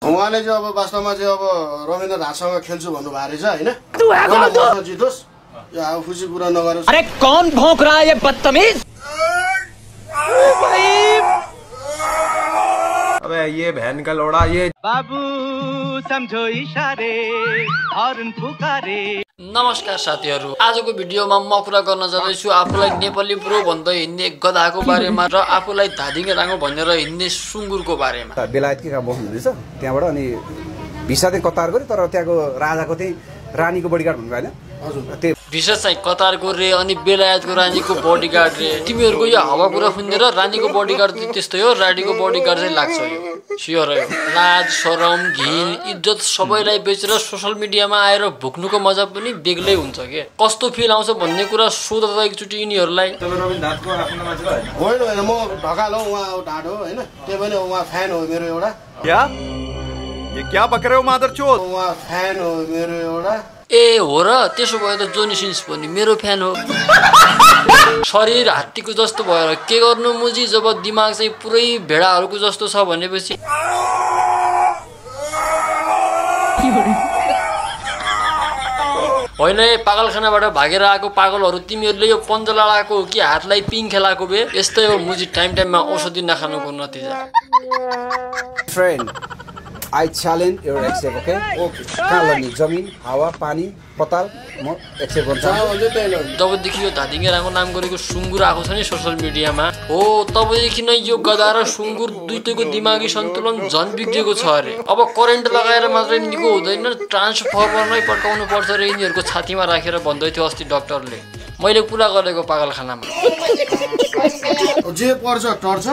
उहाँले चाहिँ अब वास्तवमा चाहिँ अब रविन्द्र धासँग खेल्छु भन्नु भएको रहेछ हैन जितोस् यो अब खुसी कुरा नगरोस्। अरे कौन भौंक रहा है ये बदतमीज? अबे ये बहन का लोड़ा ये बाबू समझो इशारे हर्न पुकारे। नमस्कार साथीहरु, आजको भिडियोमा म कुरा गर्न जाँदैछु आफूलाई नेपाली प्रो भन्दै हिँड्ने गधाको बारेमा र आफूलाई धादिङे राङो भनेर हिँड्ने सुँगुरको बारेमा। बेलायतकी काम बस्नु हुँदैछ त्यहाँबाट अनि भिसा चाहिँ कतार गरे तर त्यहाँको राजाको चाहिँ रानीको बडीगार्ड भन्नु हैन। त्यो भिसा चाहिँ कतारको रे अनि बेलायतको रानीको बडीगार्ड रे। तिमीहरुको यो हावा कुरा सुनेर रानीको बडीगार्ड चाहिँ त्यस्तै हो, रानीको बडीगार्ड चाहिँ लाग्छ यो। स्योर हो। लाज शरम घिन इज्जत सबैलाई बेचेर सोशल मिडियामा आएर भुक्नुको मजा पनि बेग्लै हुन्छ के। कस्तो फिल आउँछ भन्ने कुरा सोध त एकचोटी यिनीहरुलाई। तपाईं रविन्द्र धातको आफ्नो मान्छे हो होइन होइन म ढकालो उहाँ ढाड हो हैन, त्यही पनि उहाँ फ्यान हो मेरो एउटा। क्या ये क्या बक रहे हो मादरचोद? उहाँ फ्यान हो मेरो एउटा। ए हो र, त्यसो भए त जोनी सिन्स पनि मेरो फ्यान हो। शरीर हात्तीको जस्तो भएर के गर्नु मुजी जब दिमाग चाहिँ पुरै भेडाहरूको जस्तो छ भनेपछि। होइन पागलखानाबाट भागेर आएको पागलहरू तिमीहरूले यो पञ्चलाडाको हो कि हातलाई पिङ खेलाएको बे? यस्तै हो मुजी टाइम टाइममा औषधि नखानुको नतिजा। Friend I challenge your accept, okay? कहाँ लड्ने जमिन हावा पानी पताल म एक्सेप्ट गर्छु। जबदेखि यो धादिङे राङो नाम गरेको सुँगुर आएको छ नि सोशल मिडियामा हो तबदेखि नै यो गधा र सुँगुर दुईटैको दिमागी सन्तुलन झन् बिग्रेको छ अरे। अब करेन्ट लगाएर मात्रै निको हुँदैन, ट्रान्सफर्मरमै पड्काउनु पर्छ रे यिनीहरूको छातीमा राखेर भन्दै थियो अस्ति डाक्टरले। मैले कुरा गरेको पागलखानामा। जे पर्छ टर्छ,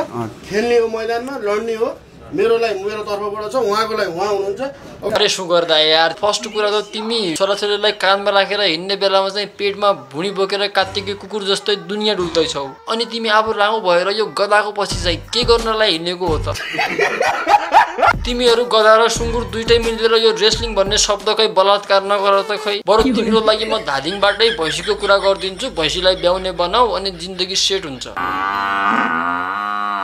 खेल्ने हो मैदानमा, लड्ने हो। मेरोलाई मेरो तर्फबाट छ, उहाँको लागि उहाँ हुनुहुन्छ। अरे सुगर दा यार, फर्स्ट कुरा त तिमी छोराछोरीलाई कानमा राखेर हिँड्ने बेलामा चाहिँ पेटमा भुँडी बोकेर कात्तिके कुकुर जस्तै दुनियाँ डुल्दैछौ, अनि तिमी आफू राङो भएर यो गधाको पछि चाहिँ के गर्नलाई हिँडेको हो त? तिमीहरू गधा र सुँगुर दुईटै मिलेर यो रेस्लिङ भन्ने शब्दकै बलात्कार नगर त खै। बरु तिम्रो लागि म धादिङबाटै भैँसीको कुरा गरिदिन्छु, भैँसीलाई ब्याउने बनाऊ अनि जिन्दगी सेट हुन्छ।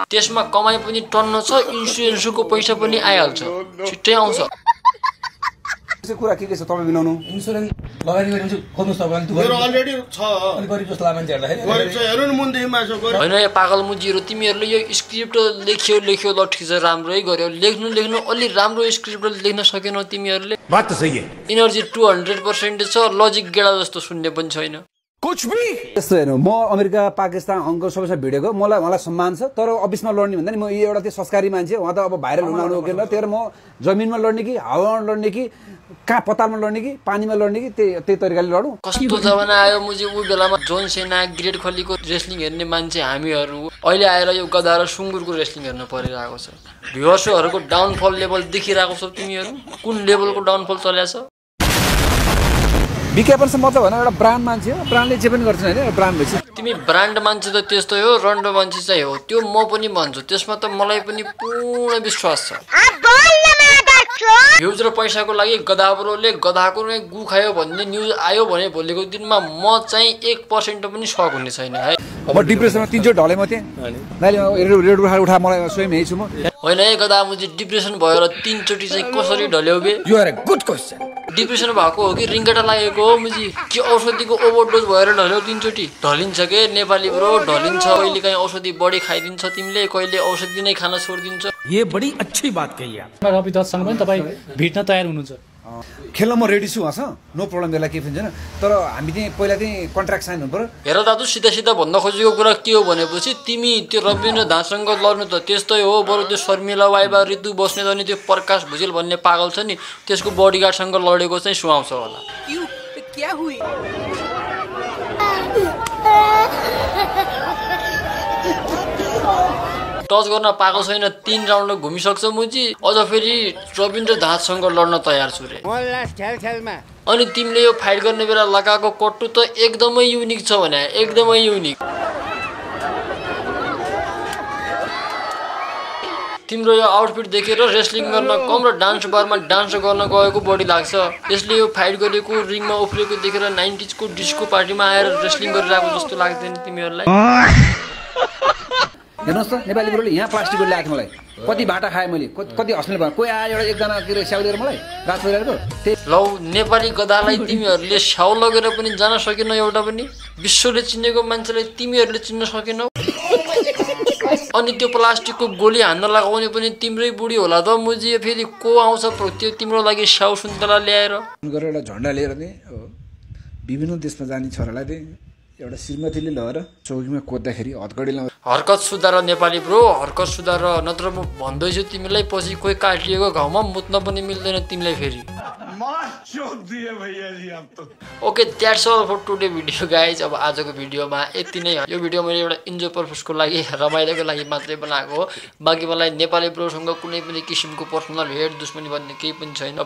त्यसमा कमाइ पनि टन्न छ, इन्सुरेन्सको पैसा पनि आइहाल्छ, छिट्टै आउँछ। कुरा के छ तपाईँ मिलाउनु? इन्सुरेन्स लगानी गरिन्छ खोज्नुस् तपाईँ। मेरो अलरेडी छ अनि गरिब जस्तो लाग्छ मान्छेहरुलाई। गरिब छ हेर्नु न मुन्देखि मासु गरे। होइन यो पागल मुजीहरु, तिमीहरूले यो स्क्रिप्ट लेख्यो ल ठिक छ राम्रै गर्यो, लेख्नु अलि राम्रो स्क्रिप्ट लेख्न सकेनौ तिमीहरूले। बात त सही है। एनर्जी 200% छ, लजिक गेडा जस्तो सुन्ने पनि छैन कुछ भी। यस्तो हेर्नु म अमेरिका पाकिस्तान हङकङ सबैसँग भिडेको, मलाई सम्मान छ, तर अफिसमा लड्ने भन्दा नि म यो एउटा त्यो संस्कारी मान्छे उहाँ त अब भाइरल हुन आउनु के ल। त्यही म जमिनमा लड्ने कि हावामा लड्ने कि कहाँ पतालमा लड्ने कि पानीमा लड्ने कि त्यही तरिकाले लडौँ। कस्तो जमाना आयो मुजी उ बेलामा जोन सेना ग्रेट खलीको रेस्लिङ हेर्ने मान्छे हामीहरू अहिले आएर यो गधा र सुँगुरको रेस्लिङ हेर्न परिरहेको छ। भ्युअर्सहरूको डाउनफल लेभल देखिरहेको छौ तिमीहरू, कुन लेभलको डाउनफल चलेछ? विज्ञापन चाहिँ मतलब होइन, एउटा ब्रान्ड मान्छे हो, ब्रान्डले जे पनि गर्छ हैन, ब्रान्ड भएपछि तिमी ब्रान्ड मान्छे त त्यस्तै हो, रन्डो मान्छे चाहिँ हो त्यो म पनि भन्छु, त्यसमा त मलाई पनि पूर्ण विश्वास छ। भ्युज र पैसाको लागि गधाब्रोले गधाको नै गु खायो भन्ने न्युज आयो भने भोलिको दिनमा म चाहिँ 1% पनि सक हुने छैन है। म डिप्रेसनमा 3 चोटि ढले म त्यहाँ रेड उठा मलाई स्वयं हेछु म। होइन है गधा मुजी डिप्रेसन भएर 3 चोटि चाहिँ कसरी ढल्यौ बे? You are a good question. Depression भएको हो कि रिङ्गटा लागेको हो मुजी कि औषधिको ओभरडोज भएर ढल्यौ 3 चोटि? ढलिन्छ के नेपाली ब्रो, ढलिन्छ। कहिले काहीँ औषधि बढी खाइदिन्छ तिमीले, कहिले औषधि नै खान छोडिदिन्छ। ये बड़ी अच्छी बात कही आप। रवि दत्तसँग पनि तपाईँ भेट्न तयार हुनुहुन्छ? खेल्न म रेडी छु उहाँसँग, नो प्रब्लम, बेला केही पनि छैन, तर हामी चाहिँ पहिला चाहिँ कन्ट्र्याक्ट साइन हुनु पर्यो। हेर दाजु, सिधा भन्न खोजेको कुरा के हो भनेपछि तिमी त्यो रविन्द्र धासँग लड्नु त त्यस्तै हो, बरु त्यो शर्मिला वाइबा ऋतु बस्नेत अनि त्यो प्रकाश भुजेल भन्ने पागल छ नि त्यसको बडीगार्डसँग लडेको चाहिँ सुहाउँछ होला। टच गर्न पाएको छैन, 3 राउन्ड घुमिसक्छ मुजी, अझ फेरि रविन्द्र धातसँग लड्न तयार छु रे। अनि तिमीले यो फाइट गर्ने बेला लगाएको कट्टु त एकदमै युनिक छ भने, एकदमै युनिक। तिम्रो यो आउटफिट देखेर रेस्लिङ गर्न कम र डान्स बारमा डान्स गर्न गएको बढी लाग्छ। यसले यो फाइट गरेको रिङमा उफ्रेको देखेर 90s को डिस्को पार्टीमा आएर रेस्लिङ गरिरहेको जस्तो लाग्दैन तिमीहरूलाई? हेर्नुहोस् त नेपाली ब्रोले यहाँ प्लास्टिकको ल्याएको मलाई कति भाटा खाएँ मैले कति हस्पिटल भयो कोही आयो एउटा एकजना के अरे स्याउ लिएर मलाई रात परिरहेको त्यही लौ नेपाली गधालाई तिमीहरूले स्याउ लगेर पनि जान सकेनौ एउटा पनि विश्वले चिनेको मान्छेलाई तिमीहरूले चिन्न सकेनौ अनि त्यो प्लास्टिकको गोली हान्न लगाउने पनि तिम्रै बुढी होला त मुजी फेरि को आउँछ त्यो तिम्रो लागि स्याउ सुन्तला ल्याएर गरेर एउटा झन्डा लिएर चाहिँ विभिन्न देशमा जाने छोरालाई चाहिँ एउटा श्रीमतीले लगेर चौकीमा कोद्दाखेरि हतकडी लाउँछ हरकत सुधार नेपाली ब्रो हरकत सुधार नत्र म भन्दैछु तिमीलाई पछि कोही काटिएको घाउमा मुत्न पनि मिल्दैन तिमीलाई फेरि okay that's all for today video guys अब आजको भिडियोमा यति नै यो भिडियो मैले एउटा इन्जोय पर्पसको लागि रमाइलोको लागि मात्रै बनाएको हो बाँकी मलाई नेपाली ब्रोसँग कुनै पनि किसिमको पर्सनल हेट दुश्मनी भन्ने केही पनि छैन